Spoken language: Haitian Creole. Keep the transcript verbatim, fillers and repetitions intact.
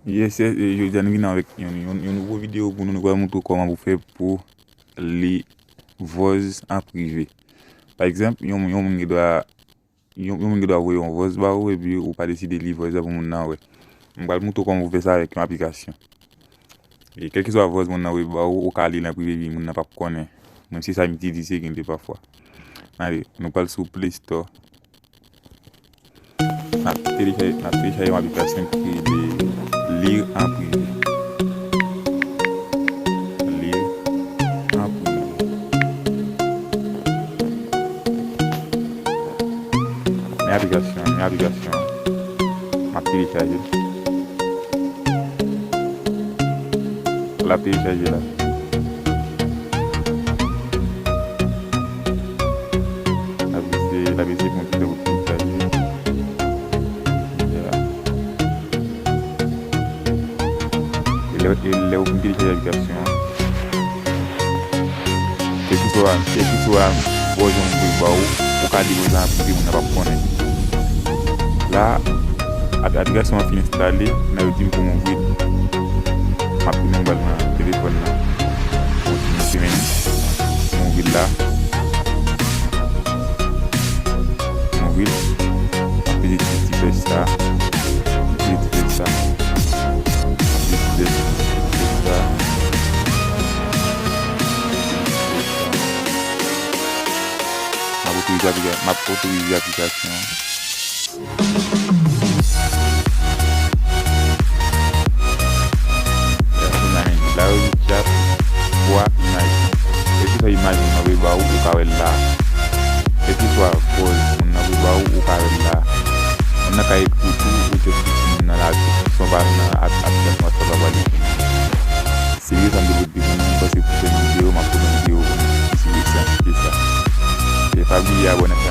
Yes, yes, e, jodi a nou vin avèk yon, yon, yon nouvo videyo pou nou. Nou pral montre w kòman pou fè pou li voice an prive. Pa egzanp, yon, yon moun gen dwa, yon, yon moun gen dwa voye yon voice ba ou, epi ou pa deside li voice la pou moun nan wè. M pral montre w kòman pou fè sa avèk yon aplikasyon. E kèlkeswa voice moun nan voye ba ou, ou ka li l an prive, epi moun nan p ap konnen. Menm si sa m itilize gen de pafwa. Ale, nou pral sou Play Store. N ap telechaje, n ap telechaje yon aplikasyon ki rele Lire en privé. Lire en privé. Men aplikasyon an, men aplikasyon an. M ap telechaje. L ap telechaje la. L ap eseye, l ap eseye pran ti tan pou l chaje. Yeah. E lè, e lè ou fin telechaje aplikasyon an, kèlkeswa, kèlkeswa vòzyon moun voye ba ou, ou ka li vòzyon an prive, moun nan p ap konnen. La, ap-, aplikasyon an fin enstale, nan yo di m pou m ouvri l. M ap tounen m pral nan telefòn nan. Pou ti semèn. M ouvri l la. M ouvri l. M ap peze ti, ti flèch sa. M peze ti flèch sa. M peze ti flèch, ti flèch sa. M ap otorize aplika-, m ap otorize aplikasyon an. Imaj. La yo di chat, vwa, imaj. Kèlkeswa imaj moun nan voye ba ou, ou ka wè l la. Kèlkeswa vòz moun nan voye ba ou, ou ka wè l la. Moun nan ka ekri tou, ou te ekri moun nan la tou. San pa nan ap-, aplikasyon WhatsApp la pral ekri. Se yo sa m te vle di pou nou, m panse pwochèn videyo, m ap pran yon videyo pou nou. Se sa, se sa. E pa bliye abòne ak